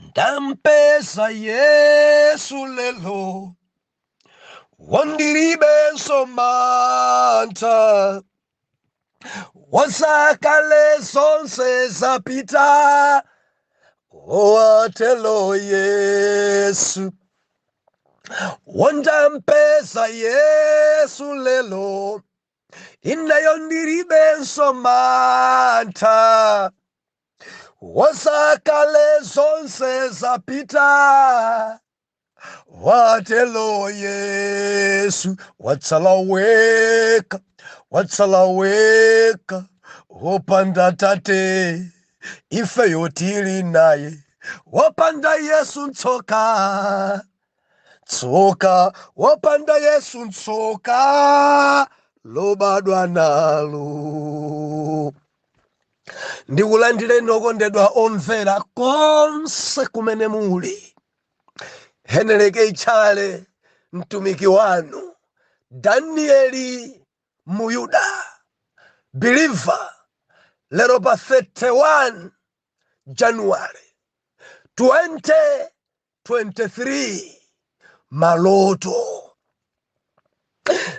Ndampeza Yesu lelo, ndilibenso mantha, zakale zonse zapita, watelo Yesu. Ndampeza Yesu lelo, ineyo ndilibenso mantha, zakale zonse zapita, watelo Yesu. Watsala weka, watsala weka, wopanda tate, ifeyo tili naye. Wopanda Yesu ntsoka, tsoka, wopanda Yesu ntsoka lobadwa nalo. Ndikulandireni okondedwa omvera konse kumene muli. Heneleke Ichale, mtumiki wanu Danieli Muyuda believer, lero pa 31 January 2023. Maloto,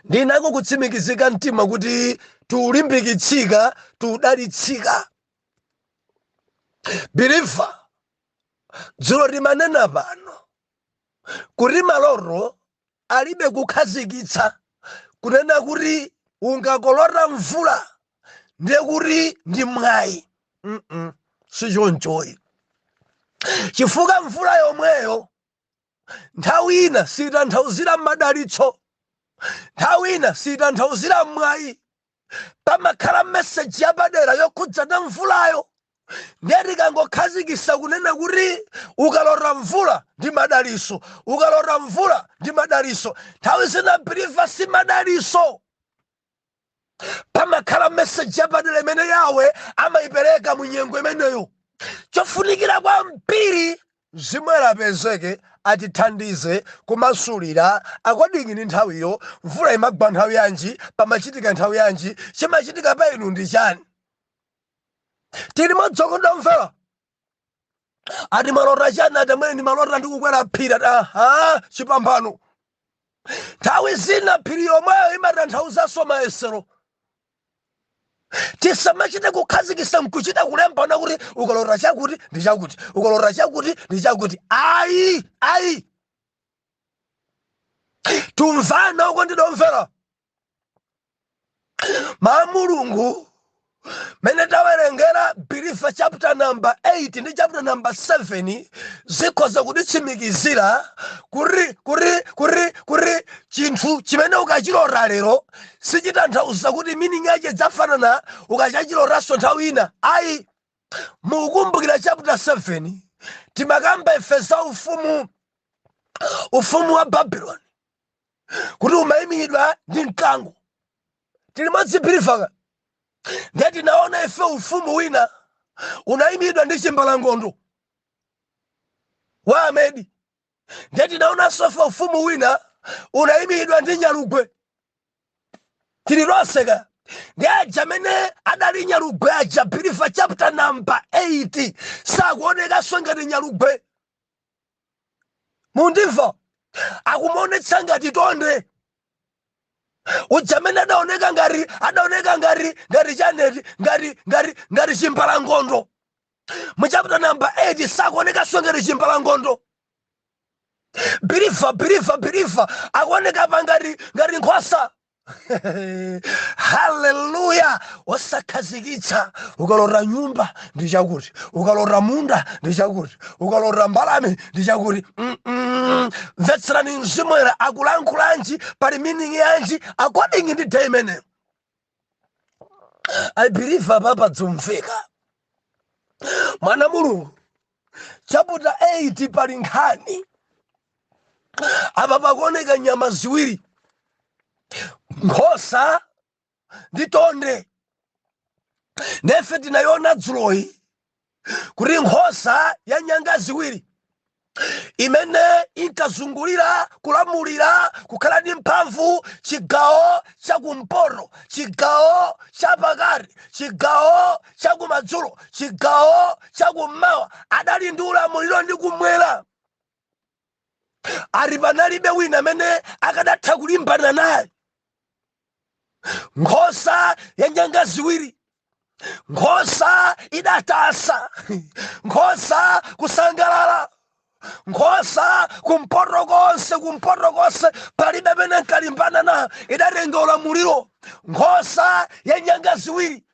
ndinako kutsimikizika mtima kuti tulimbikitsika, tudalitsika. Believer, dzulo timanena pano kuti maloto alibe kukhazikitsa kunena kuti ungakolota mvula ndiye kuti ndi mwayi. Sichonchoyi, chifukwa mvula yomweyo nthawi ina sitanthauzira madalitso, nthawi ina sitanthauzira mwayi. Pamakhala message yapadera yokhudzana mvulayo. Ndiye tikangokhazikisa kunena kuti ukalota mvula ndi madalitso, ukalota mvula ndi madalitso, nthawi zina, believer, si madalitso. Pamakhala message yapadera imene Yawe amayipereka mu nyengo imeneyo. Chofunikira kwambiri, zimwe apezeke atithandize kumasulira according ndi nthawiyo. Mvula imagwa nthawi yanji? Pamachitika nthawi yanji? Chimachitika pa inu ndi chani? Tili modzokonda mvera. Ati malota chani? Ati amene ndi malota ndikukwera phiri. Ati aha, chipambano. Nthawi zina phiri yomweyo imatanthauzanso mayesero. Tisamachite kukhazikisa nkuchita kulembana kuti ukalota chakuti ndi chakuti, ukalota chakuti ndi chakuti. Ayi, ayi, tumvana uko. Ndidomvera ma Mulungu mene tawerengera, believer, chapter number 8 ndi chapter number 7 zikhoza kutitsimikizira kuti chinthu chimene ukachilota lero sichitanthauza kuti meaning yake idzafanana ukachachilotanso nthawi ina, ayi. Mukukumbukira chapter 7 timakamba ife za ufumu wa Babuloni kuti umayimiridwa ndi mkango. Tili modzipirifaka. Ndiye tinaona ife ufumu wina unayimiridwa ndi chimbalangondo wa Amedi. Ndiye tinaonanso ife ufumu wina unayimiridwa ndi nyalugwe. Tili loseka ndi aja amene adali nyalugwe aja, believer, chapter number 8 sakuonekanso ngati nyalugwe. Mundimva? Akumuonetsa ngati tonde. Uja amene adaoneka ngati chaneti, ngati chimbalangondo mu chapter number 8 sakuonekanso ngati chimbalangondo, believer, believer, believer. Akuoneka pa ngati nkhosa. Haleluya! Osakhazikitsa ukalota nyumba ndi chakuti, ukalota munda ndi chakuti, ukalota mbalame ndi chakuti. Mvetserani Mzimu Woyera akulankhulanji, pali meaning yanji according ndi day imeneyo. I believe apapa dzumveka. Mwana Mulungu, chapter 8 pali nkhani apa. Pakuoneka nyama ziwiri, nkhosa ndi tonde. Nefe tinayiona dzuloyi kuti nkhosa ya nyanga ziwiri Imene inkazungulira kulamulira, kukhala ndi mphamvu chigawo chakumpoto, chigawo chapakati, chigawo chakumadzulo, chigawo chakummawa, adali ndi ulamuliro ndi kumwera. Ali panalibe wina amene akadatha kulimbana naye. Nkhosa ya nyanga ziwiri, nkhosa idatasa, nkhosa kusangalala, nkhosa kumpoto konse, kumpoto konse palibe amene nkalimbana nayo, idatenga ulamuliro, nkhosa ya nyanga ziwiri.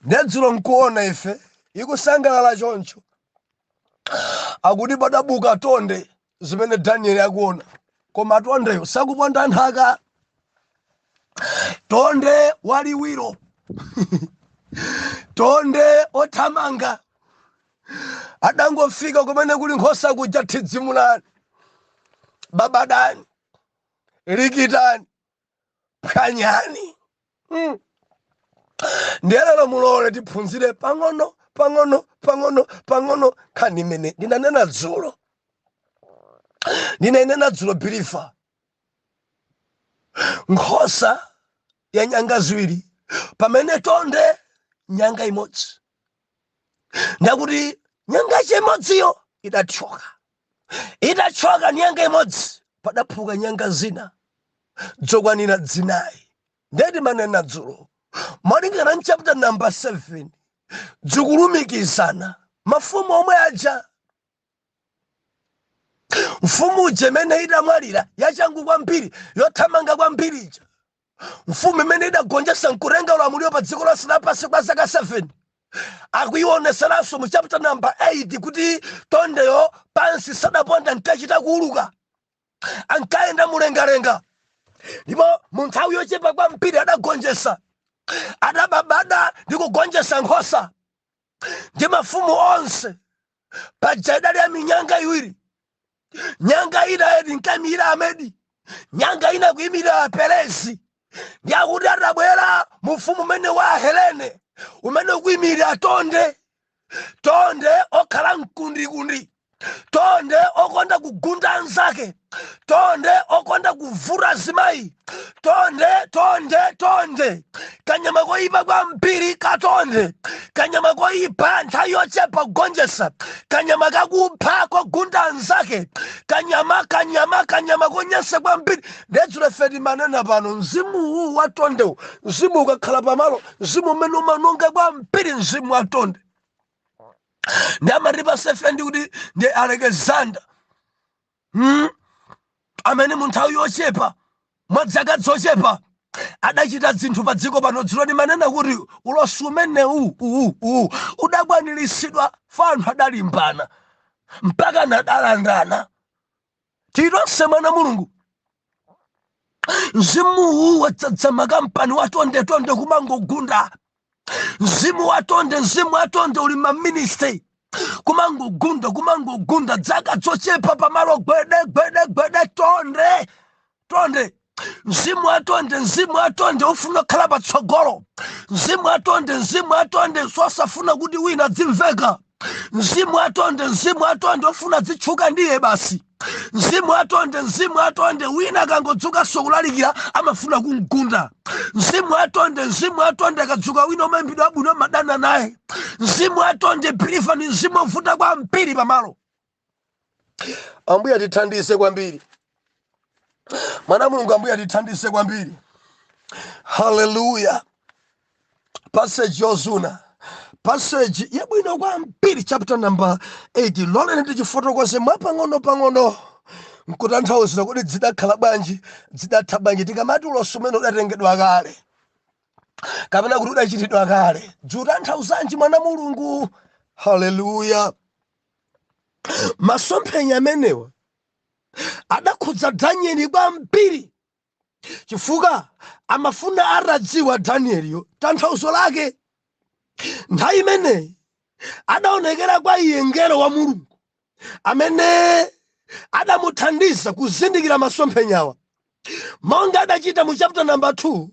Ndedzulo nkuona ife ikusangalala choncho, akuti padabuka tonde, zimene Danieli akuona, koma tondeyo sakuponda nthaka, tonde waliwiro, tonde othamanga. Adangofika kumene kuli nkhosa kuja, thidzimulani, babadani, likitani, phwanyani. Ndiye lero mulole tiphunzire pang'ono pang'ono pang'ono pang'ono nkhani imene ndinanena dzulo. Ndinanena dzulo, believer, nkhosa ya nyanga ziwiri pamene tonde nyanga imodzi, ndakuti nyanga chimodziyo idathyoka. Itathyoka nyanga imodzi, padaphuka nyanga zina zokwanira zinayi. Ndeti manena dzulo, malingana ndi chapter number 7, zikulumikizana mafumu omwe aja. Mfumu ija imene idamwalira yachangu kwambiri, yothamanga kwambiri ija, mfumu imene idagonjetsa nkutenga ulamuliro pa dziko lonse lapansi kwa zaka 7, akuioneseranso mu chapter number 8 kuti tondeyo pansi sadaponda, nkachita kuuluka, ankayenda mulengalenga, ndipo mu nthawi yochepa kwambiri adagonjetsa, adababada ndi kugonjetsa nkhosa ndi mafumu onse. Paja idali ya minyanga iwiri, nyanga ina edi nkayimirira Amedi, nyanga ina kuyimirira Aperezi. Ndi akuti atabwera mu ufumu umene wa Helene, umene ukuyimirira tonde, tonde okhala mkundikundi, tonde okonda kugunda anzake, tonde okonda kuvuta azimayi, tonde, tonde, tonde, kanyama koyipa kwambiri katonde, kanyama koyipa, nthawi yochepa kugonjetsa, kanyama kakupha, kogunda anzake, kanyama, kanyama, kanyama konyansa kwambiri. Ndedzulo ife timanena pano, mzimu uwu wa tondewu, mzimu ukakhala pamalo, mzimu umene umanonga kwambiri, mzimu wa tonde. Ndi amatipasa ife ndi kuti ndi Alexander, Amene mu nthawi yochepa, mwa zaka zochepa, adachita zinthu pa dziko pano. Dzulo ndimanena kuti ulosi umenewu uwu uwu udakwaniritsidwa. Anthu adalimbana mpaka nadalandana. Titonse mwana Mulungu, mzimuwu wadzadza makampani wa tonde, tonde kumangogunda, mzimu wa tonde, mzimu wa tonde uli maministry, kumangogunda, kumangogunda, dzaka zochepa pamalo, gwede gwede gwede, tonde, tonde, mzimu wa tonde, mzimu wa tonde ufuna kukhala patsogolo, mzimu wa tonde, mzimu wa tonde sosafuna kuti wina adzimveka, mzimu wa tonde, mzimu wa tonde ufuna dzitchuka ndiye basi, mzimu wa tonde, mzimu wa tonde wina akangodzukanso kulalikira amafuna kumgunda, mzimu wa tonde, mzimu wa tonde akadzuka wina umayimbidwa abwino amadana naye. Mzimu wa tonde, believer, ni mzimu ovuta kwambiri pamalo. Ambuye atithandize kwambiri, mwana Mulungu, Ambuye atithandize kwambiri. Haleluya! Passage yozuna, passage yabwino kwambiri, chapter number 8. Loleni tichifotokoze mwapang'ono pang'ono nkutanthauzira kuti zidakhala bwanji, zidatha bwanji. Tikamati ulosi umene udatengedwa kale kapena kuti udachitidwa kale, zikutanthauzanji, mwana Mulungu? Haleluya! Masomphenya amenewa adakhudza Danieli kwambiri, chifukwa amafuna atadziwa Danieliyo tanthauzo lake. Nthawi imeneyi adaonekera kwa iye mngelo wa Mulungu amene adamuthandiza kuzindikira masomphenyawa, monga adachita mu chapter number 2.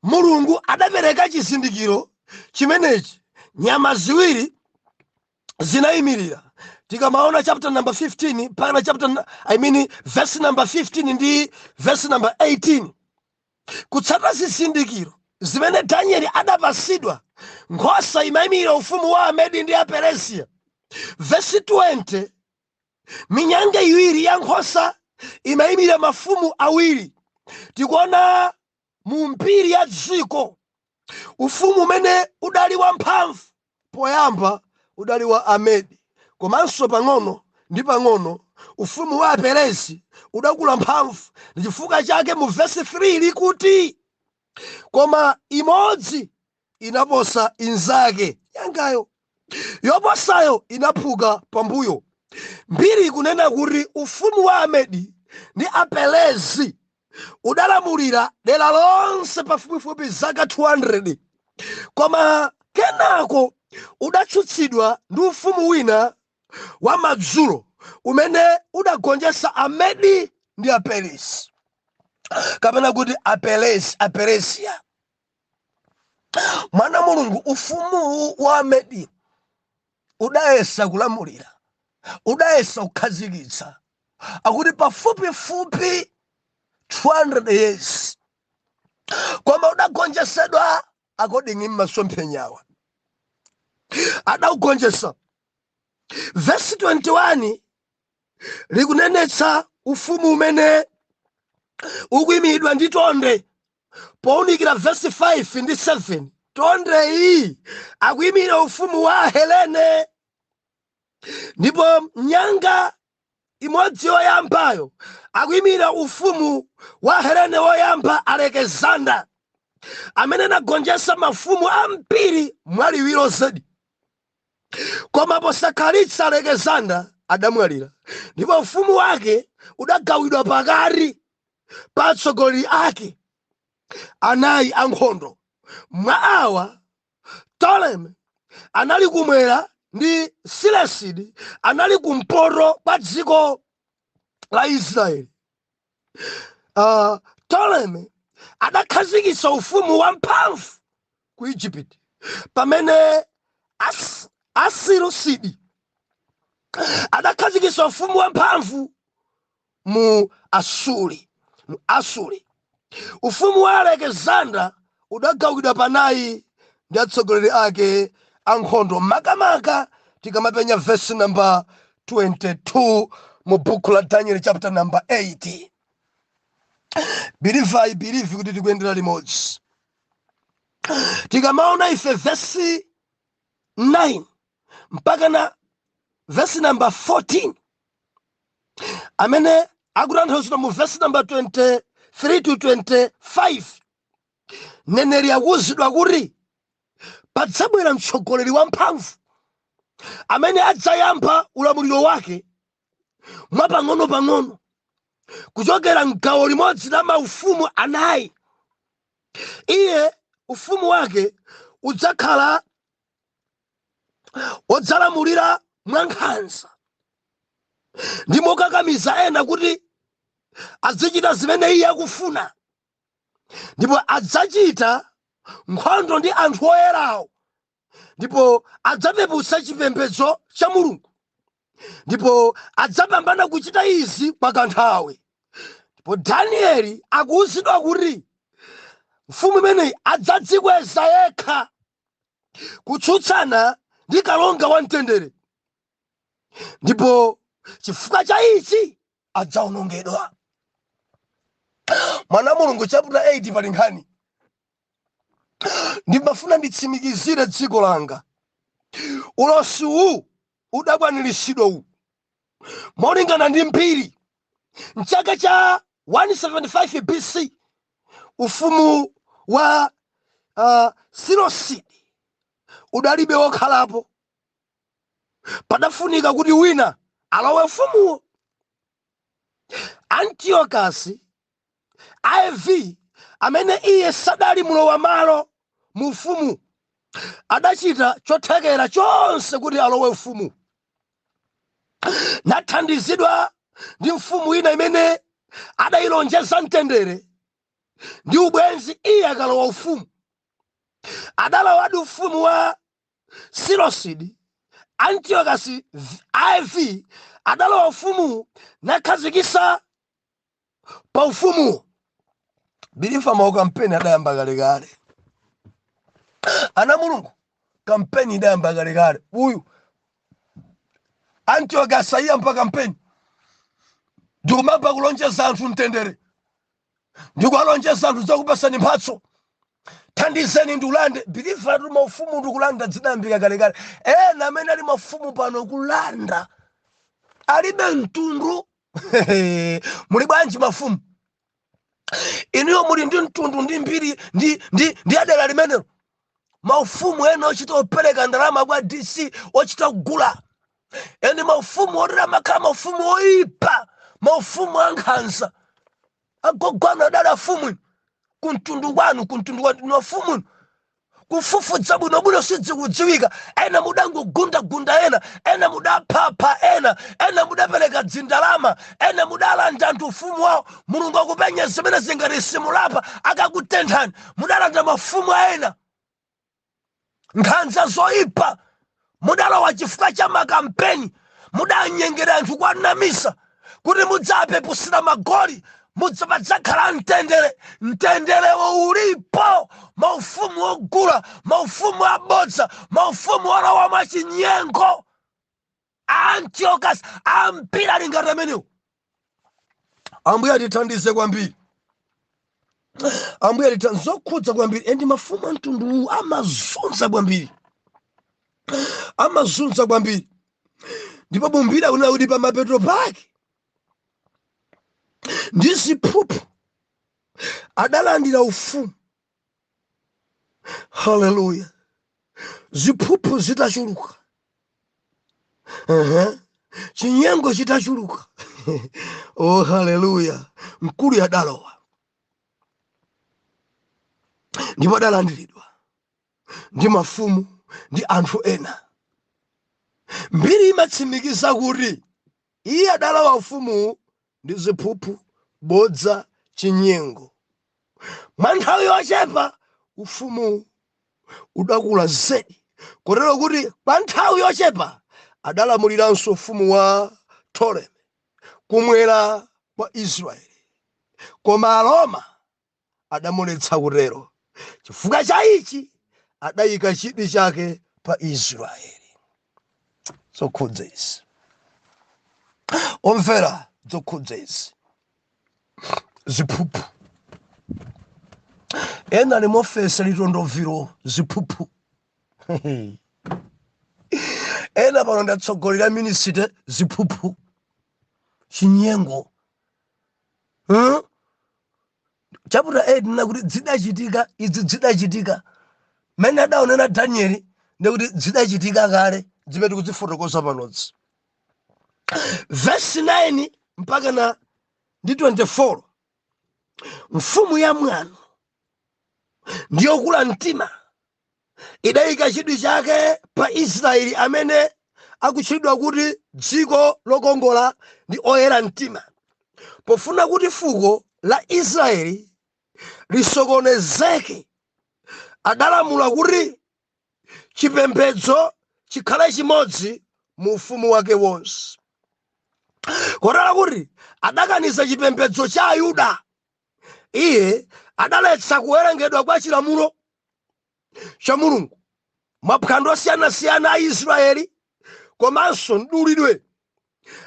Mulungu adapereka chizindikiro chimenechi: nyama ziwiri zinayimirira. Tikamaona chapter number 15 mpaka chapter, I mean, verse number 15 ndi verse number 18, kutsata zizindikiro zimene Danieli adapasidwa, nkhosa imayimira ufumu wa Amedi ndi Aperesiya. Verse 20, minyanga iwiri ya nkhosa imayimira mafumu awiri. Tikuona mu mbiri ya dziko, ufumu umene udali wamphamvu poyamba udali wa Amedi, komanso pang'ono ndi pang'ono ufumu wa Aperezi udakula mphamvu. Ndi chifukwa chake mu vesi 3 likuti, "Koma imodzi inaposa inzake, nyangayo yoposayo inaphuka pambuyo." Mbiri ikunena kuti ufumu wa Amedi ndi Aperezi udalamulira dera lonse pafupifupi zaka 200, koma kenako udatsutsidwa ndi ufumu wina wa madzulo umene udagonjetsa Amedi ndi Aperezi, kapena kuti Aperezi, Aperesiya. Mwana Mulungu, ufumu wa Amedi udayesa kulamulira, udayesa kukhazikitsa, akuti pafupifupi 200 years, koma udagonjetsedwa. According mmasomphenyawa, adaugonjetsa. Vesi 21 likunenetsa ufumu umene ukuyimiridwa ndi tonde. Powunikira vesi 5 ndi 7, tonde iyi akuyimira ufumu wa Helene, ndipo nyanga imodzi yoyambayo akuyimira ufumu wa Helene woyamba, Alexander, amene anagonjetsa mafumu ambiri mwaliwiro zedi. Koma posakhalitsa Alexander adamwalira, ndipo ufumu wake udagawidwa pakati pa atsogoleri ake anayi ankhondo. Mwa awa, Ptolemy anali kumwera ndi Seleucid anali kumpoto kwa dziko la Israeli. Ptolemy adakhazikitsa ufumu wamphamvu ku Egypt, pamene Asilusidi adakhazikitsa ufumu wamphamvu mu Asuri, mu Asuri. Ufumu wa Alexander udagawidwa panayi ndi atsogoleri ake ankhondo, makamaka tikamapenya verse number 22 mu buku la Daniel chapter number 8. Believe, I believe kuti tikuyendera limodzi. Tikamaona ife verse 9 mpaka na verse number 14, amene akutanthauzidwa mu verse number 23 to 25, mneneri akuwuzidwa kuti padzabwera mtsogoleri wamphamvu amene adzayamba ulamuliro wake mwapang'ono-pang'ono kuchokera mgawo limodzi la maufumu anayi. Iye ufumu wake udzakhala wodzalamulira mwankhanza ndi mokakamiza ena kuti azichita zimene iye akufuna, ndipo adzachita nkhondo ndi anthu oyerawo, ndipo adzapeputsa chipembedzo cha Mulungu, ndipo adzapambana kuchita izi kwa kanthawi. Ndipo Danieli akuwuzidwa kuti mfumu imeneyi adzadzikweza yekha kutsutsana ndi Kalonga wamtendere, ndipo chifukwa cha ichi adzawonongedwa. Mwana Mulungu, chapter 8 pali nkhani. Ndimafuna nditsimikizire dziko langa, ulosi uwu udakwaniritsidwa uwu molingana ndi mbiri. Mchaka cha 175 BC, ufumu wa Seleucid udalibe wokhalapo. Padafunika kuti wina alowe ufumuwo. Antiochus IV, amene iye sadali mlowa malo mu ufumu, adachita chothekera chonse kuti alowe ufumu, nathandizidwa ndi mfumu ina imene adayilonjeza mtendere ndi ubwenzi iye akalowa ufumu. Adalowadi ufumu wa Seleucid. Antiochus IV adalowa ufumu nakhazikisa pa ufumuwo. Believer, mawu kampeni adayamba kalekale. Ana Mulungu, kampeni idayamba kalekale. Uyu Antiochus ayiyamba kampeni ndikumamba kulonjeza anthu mtendere, ndikuwalonjeza anthu zakupasani mphatso, thandizeni ndiulande. Believer, tu maufumu ndikulanda zidayambika kalekale. Ena amene ali mafumu pano kulanda alibe mtundu. Muli bwanji mafumu? Inuyo muli ndi mtundu ndi mbiri ndi adera limenelo? Maufumu ena ochita opereka ndalama kwa DC, ochita kugula, eni maufumu otera amakhala maufumu oyipa, maufumu ankhanza. Agogwanu adali afumu inu kumtundu kwanu, kumtundu kwanu inu afumu inu. Kufufudza bwinobwino sidzikudziwika. Ena mudangogundagunda ena, ena mudaphapha ena, ena mudapereka dzindalama, ena mudalanda anthu ufumu wawo. Mulungu akupenya zimene zingati simulapa akakutenthani. Mudalanda mafumu a ena, nkhanza zoyipa mudalowa chifukwa cha makampeni. Mudanyengera anthu kwanamisa kuti mudzapepusira magoli, mudzapadzakhala mtendere. Mtenderewo ulipo? Maufumu ogula, maufumu abodza, maufumu olowa mwachinyengo, Antiochus ambiri ali ngati amenewo. Ambuye atithandize kwambiri. Ambuye atithandize. Zokhudza kwambiri, and mafumu a mtundu amazunza kwambiri, amazunza kwambiri. Ndipo bumbira kunena kuti pamapeto pake ndi ziphuphu adalandira ufumu. Haleluya! Ziphuphu zitachuluka, chinyengo chitachuluka, oh haleluya, mkulu adalowa ndipo adalandiridwa ndi mafumu ndi anthu ena. Mbiri imatsimikiza kuti iye adalowa ufumu ndi ziphuphu, bodza, chinyengo. Mwa nthawi yochepa ufumu udakula zedi, kotero kuti kwa nthawi yochepa adalamuliranso ufumu wa Ptolemy kumwera kwa Israeli, koma Aroma adamuletsa kutero. Chifukwa cha ichi adayika chidwi chake pa Israeli. Zokhudza izi, omvera, zokhudza izi, ziphuphu. Ena ali mofesa litondoviro, ziphuphu. Ena pano ndatsogolera ministry, ziphuphu, chinyengo, Chapter 8 nakuti zidachitika izi, zidachitika mmene adaonera Danieli, ndikuti zidachitika kale zimene tikuzifotokoza panozi. Verse 9 mpaka na ndi 24. Mfumu ya mwano ndiyokula mtima idayika chidwi chake pa Israeli, amene akutchedwa kuti dziko lokongola ndi oyera mtima. Pofuna kuti fuko la Israeli lisokonezeke, adalamula kuti chipembedzo chikhale chimodzi mu ufumu wake wonse, kotero kuti adakaniza chipembedzo cha Ayuda. Iye adaletsa kuwerengedwa kwa chilamulo cha Mulungu, maphwando osiyanasiyana a Israeli, komanso mdulidwe.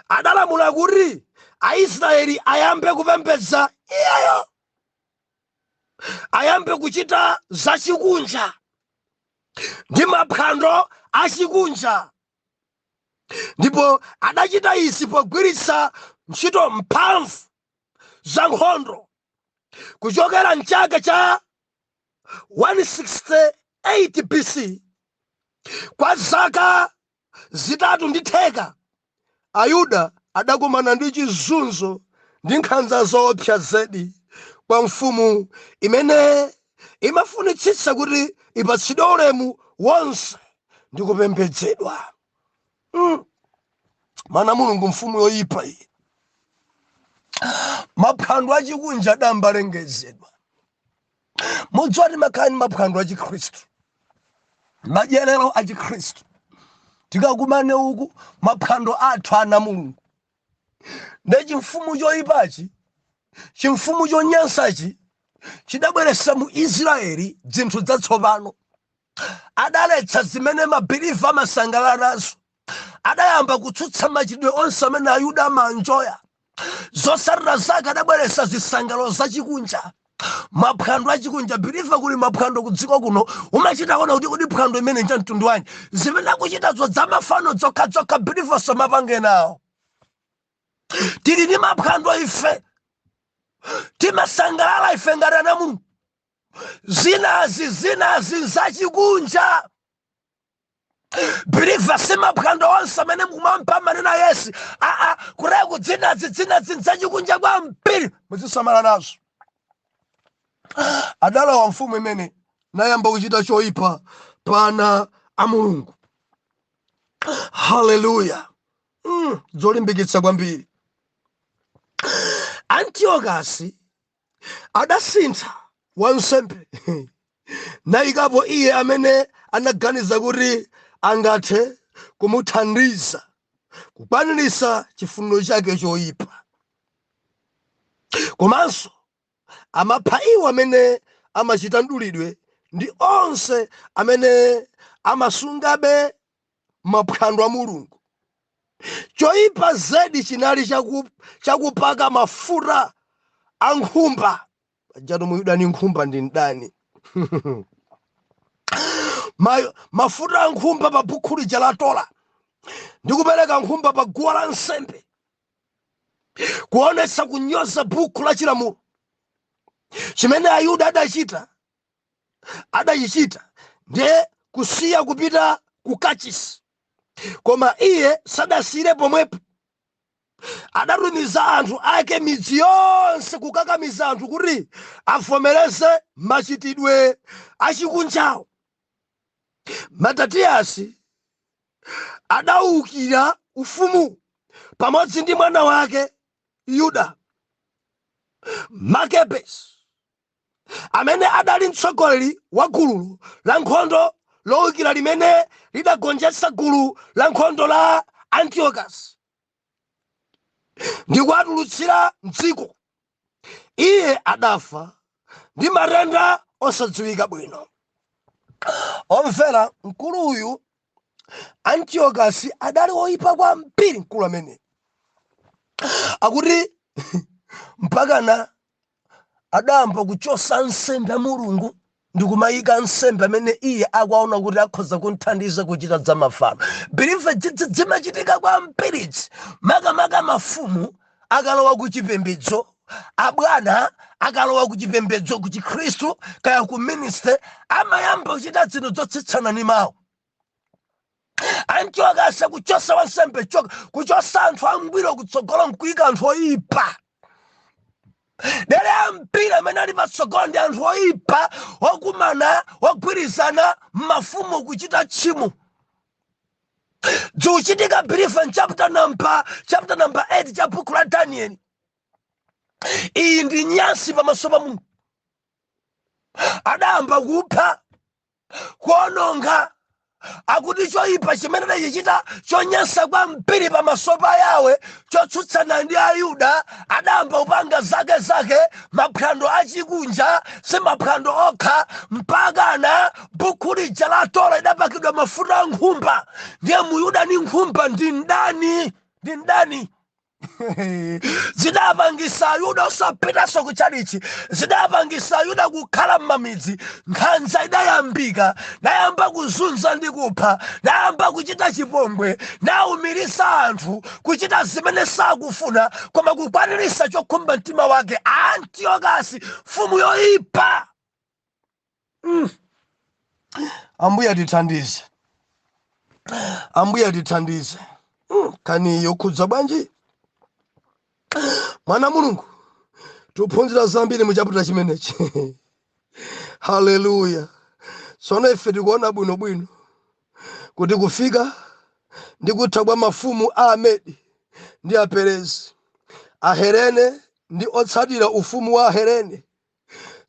Adalamula kuti Aisraeli ayambe kupembedza iyeyo, ayambe kuchita zachikunja ndi maphwando achikunja, ndipo adachita izi pogwiritsa ntchito mphamvu za nkhondo. Kuchokera mchaka cha 168 BC, kwa zaka 3.5, Ayuda adakumana ndi chizunzo ndi nkhanza zoopsa zedi kwa mfumu imene imafunitsitsa kuti ipatsidwe ulemu wonse ndi kupembedzedwa. Mana Mulungu, mfumu yoyipa iyi. Maphwando achikunja adambalengezedwa. Mudziwa timakhala ndi maphwando achikhristu, madyerero achikhristu. Tikakumane uku maphwando athu ana Mulungu. Nde chimfumu choyipachi, chimfumu chonyansachi chidabweretsa mu Israeli zinthu zatsopano. Adaletsa zimene ma believer amasangalala nazo. Adayamba kutsutsa machitidwe onse amene Ayuda amanjoya. Zotsatira zake adabweretsa zisangalalo zachikunja, maphwando achikunja. Believer, kuli maphwando kudziko kuno umachita kuona kuti kodi phwando imene nja mtundu wanji? Zimene akuchitazo zamafano zokhazokha. Believer, samapange nawo. Tili ndi maphwando ife, timasangalala ife ngati ana Mulungu. Zinazi nzachikunja. Believer, si maphwando onse amene mukumampa manena yes. Aa, kureko dzinazi nzachikunja kwambiri, muzisamala nazo. Adalowa mfumu imene nayamba kuchita choyipa pa ana a Mulungu. Haleluya! Zolimbikitsa kwambiri. Antiyokasi adasintha wansembe nayikapo iye amene anaganiza kuti angathe kumuthandiza kukwaniritsa chifuniro chake choyipa, komanso amapha iwo amene amachita mdulidwe ndi onse amene amasungabe maphwando a Mulungu. Choyipa zedi chinali chakupaka mafuta a nkhumba. Pajatu Muyuda ni nkhumba ndi mdani. Mafuta a nkhumba pa bukhu lija la Tora ndi kupereka nkhumba pa guwa la nsembe, kuonetsa kunyoza bukhu la chilamulo chimene Ayuda adachichita, ndiye kusiya kupita ku kachisi. Koma iye sadasiyire pomwepo, adatumiza anthu ake midzi yonse kukakamiza anthu kuti avomereze machitidwe achikunjawo. Matatiyasi adawukira ufumu pamodzi ndi mwana wake Yuda Makebesi, amene adali mtsogoleri wa gulu la nkhondo lowukira limene lidagonjetsa gulu la nkhondo la Antiochus ndi kuwatulutsira mdziko. Iye adafa ndi matenda osadziwika bwino. Omvera, mkuluyu Antiochus adali oyipa kwambiri. Mkulu amene akuti mpakana adayamba kuchosa nsembe ya Mulungu ndi kumayika nsembe amene iye akuwaona kuti akhoza kunthandiza kuchita zamafano. Believer, zimachitika kwambirizi, makamaka mafumu akalowa ku chipembedzo, abwana akalowa ku chipembedzo, ku Chikhristu kaya ku ministry, amayamba kuchita zinthu zotsutsana ndi mawu. Antiochus kuchosa wansembe, kuchosa anthu angwiro kutsogolo nkuyika anthu oyipa. Dere ambiri amene ali patsogolo ndi anthu oyipa okumana ogwirizana mafumu kuchita tchimo. Zikuchitika, believer, in chapter number 8 cha buku la Daniel. Iyi ndi nyasi pamaso pa Mulungu. Adayamba kupha, kuononga. Akuti choyipa chimene adachichita chonyansa kwambiri pamaso pa Yawe, chotsutsana ndi Ayuda, adayamba kupanga zake zake, maphwando achikunja. Si maphwando okha, mpakana buku lija la Tora idapakidwa mafuta a nkhumba. Ndiye Muyuda ndi nkhumba ndi mdani, ndi mdani. Zidapangisa Ayuda osapitanso ku chalichi, zidapangisa Ayuda kukhala m'mamidzi. Nkhanza idayambika, nayamba kuzunza ndi kupha, nayamba kuchita chipongwe, nawumirisa anthu kuchita zimene sakufuna, koma kukwanirisa chokhumba mtima wake. Antiyokasi, mfumu yoyipa. Ambuye atithandize, Ambuye atithandize. Kani yokhudza bwanji, mwana Mulungu? Tikuphunzira zambiri mu chapter chimenechi. Haleluya! Tsono ife tikuona bwinobwino kuti kufika ndi kutha kwa mafumu a Amedi ndi Aperezi, Ahelene ndi otsatira ufumu wa Ahelene.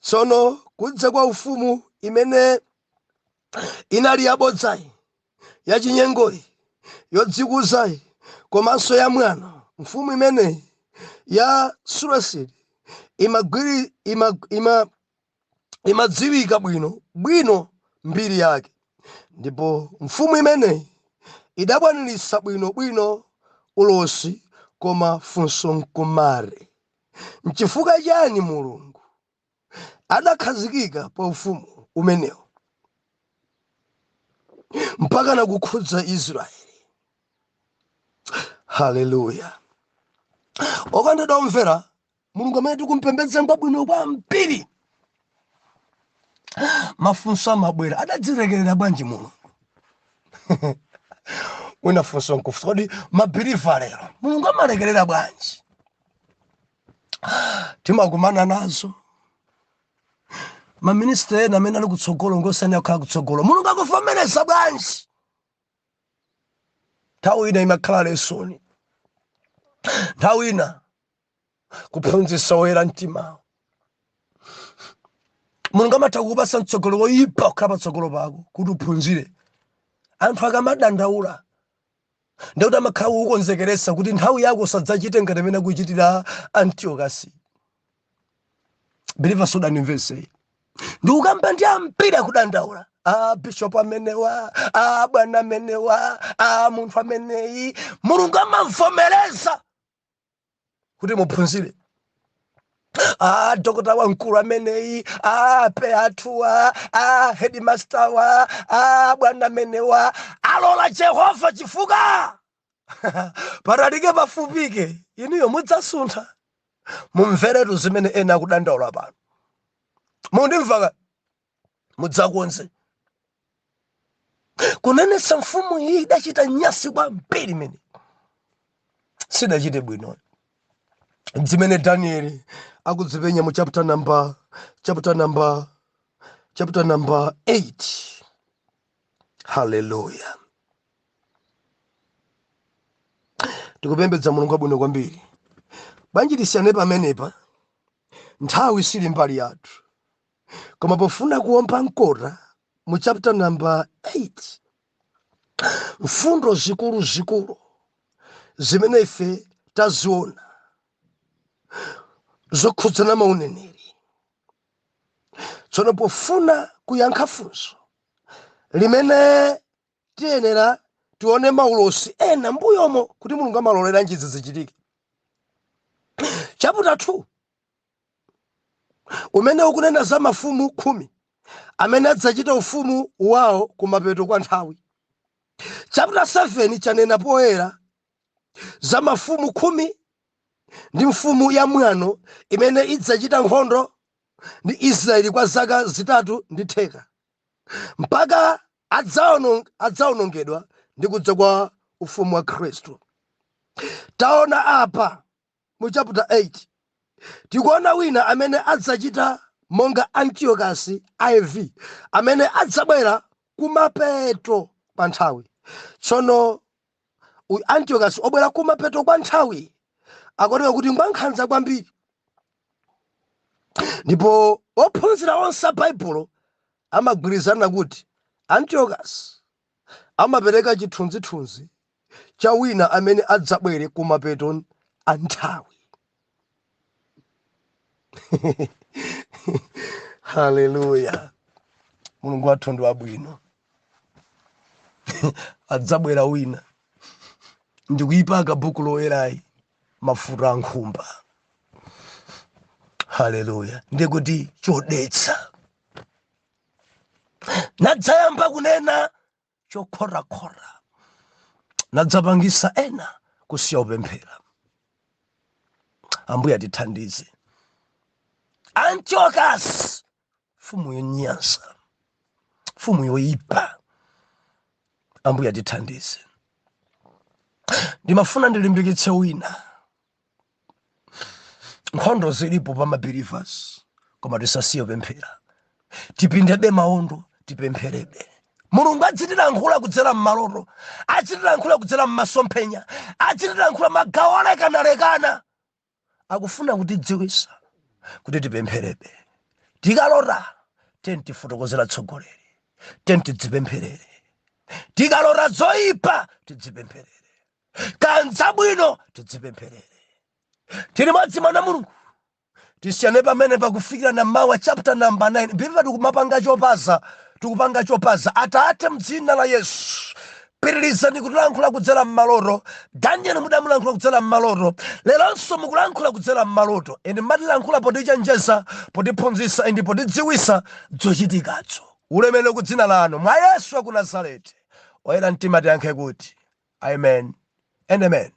Tsono kudza kwa ufumu imene inali yabodzayi, yachinyengoyi. yodzikuzayi komanso ya mwano, mfumu imeneyi ya Seleucid imagwiri ima, ima, imadziwika bwino bwino mbiri yake, ndipo mfumu imeneyi idakwaniritsa bwino bwino ulosi. Koma funso nkumati, nchifukwa chani Mulungu adakhazikika pa ufumu umenewo mpaka nakukhudza Israeli? Haleluya! Okondedwa omvera, Mulungu amene tikumpembedza ngwabwino kwambiri. Mafunso amabwera, adadzilekerera bwanji Mulungu? Mwina funso nkufunsa, kodi ma believer lero Mulungu amalekerera bwanji? Timakumana nazo, maminista ena amene ali kutsogolo ngosani kukhala kutsogolo, Mulungu akuvomereza bwanji? Nthawi ina imakhala lesson, nthawi ina kuphunzitsa woyera mtimawo. Mulungu amatha kukupatsa mtsogolo woyipa kukhala patsogolo pako kuti uphunzire. Anthu akamadandaula, ndikuti amakhala kukukonzekeretsa kuti nthawi yako usadzachite ngati imene akuchitira Antiyokasi. Believer, sudanimvetse. Ndikukamba ndi ambiri akudandaula, a bishop amenewa, a bwana amenewa, a munthu ameneyi. Mulungu amavomereza kuti muphunzire. A dokota wamkulu ameneyi, a pe athuwa, a headmaster wa, a bwana amenewa, alola Jehova chifukwa patalike pafupike inuyo mudzasuntha. Mumveretu zimene ena akudandaula pano, mundimvaka, mudzakonze kunenetsa. Mfumu iyi idachita nyasi kwambiri, imene sidachite bwino, zimene Danieli akudzipenya mu chapter number 8. Haleluya! Tikupembedza Mulungu wabwino kwambiri. Bwanji tisiyane pamenepa? Nthawi sili mbali yathu, koma pofuna kuwomba mkota mu chapter number 8, mfundo zikulu zikulu zimene ife taziona zokhudzana mauneneri. Tsono pofuna kuyankha funso limene, tiyenera tione maulosi ena mbuyomo kuti Mulungu amalolera izi zichitike. Chapter 2 umene ukunena za mafumu 10 amene adzachita ufumu wawo kumapeto kwa nthawi. Chapter 7 chanena poyera za mafumu 10 ndi mfumu ya mwano imene idzachita nkhondo ndi Israeli kwa zaka 3.5 mpaka adzawonongedwa ndi kudza kwa ufumu wa Khristu. Taona apa mu chapter 8, tikuona wina amene adzachita monga Antiyokasi IV, amene adzabwera kumapeto kwa nthawi. Tsono uyu Antiyokasi obwera kumapeto kwa nthawi akuoneka kuti ngwankhanza kwambiri, ndipo ophunzira onse a Baibulo amagwirizana kuti Antiyokasi amapereka chithunzithunzi cha wina amene adzabwere kumapeto a nthawi. Haleluya! Mulungu wathu ndi wabwino. Adzabwera wina ndikuyipaka buku loyerayi mafuta a nkhumba. Haleluya! Ndikuti chodetsa, nadzayamba kunena chokhotakhota, nadzapangisa ena kusiya kupemphera. Ambuye atithandize. Antiochus, mfumu yonyansa, mfumu yoyipa, Ambuye atithandize. Ndimafuna ndilimbikitse wina, nkhondo zilipo pa ma believers, koma tisasiye kupemphera. Tipindebe maondo, tipempherebe. Mulungu adzitilankhula kudzera m'maloto, adzitilankhula kudzera m'masomphenya, adzitilankhula magawo alekanalekana. Akufuna kutidziwisa kuti tipempherebe. Tikalota, tiyeni tifotokozera tsogoleri, tiyeni tidzipempherere. Tikalota zoyipa tidzipempherere, kaya nzabwino tidzipempherere. Tili modzi, mwana Mulungu. Tisiyane pamene pakufikira na mawa, chapter number 9. Bimva, tikumapanga chopaza, tikupanga chopaza. Atate, mdzina la Yesu, pitirizani kutilankhula kudzera mmaloto. Daniel mudamulankhula kudzera mmaloto, leronso mukulankhula kudzera mmaloto, and mmatilankhula potichenjeza, potiphunzitsa and potidziwisa zochitikazo. Ulemerero ku dzina lanu mwa Yesu wa ku Nazareti. Oyera mtima tiyankhe kuti amen and amen.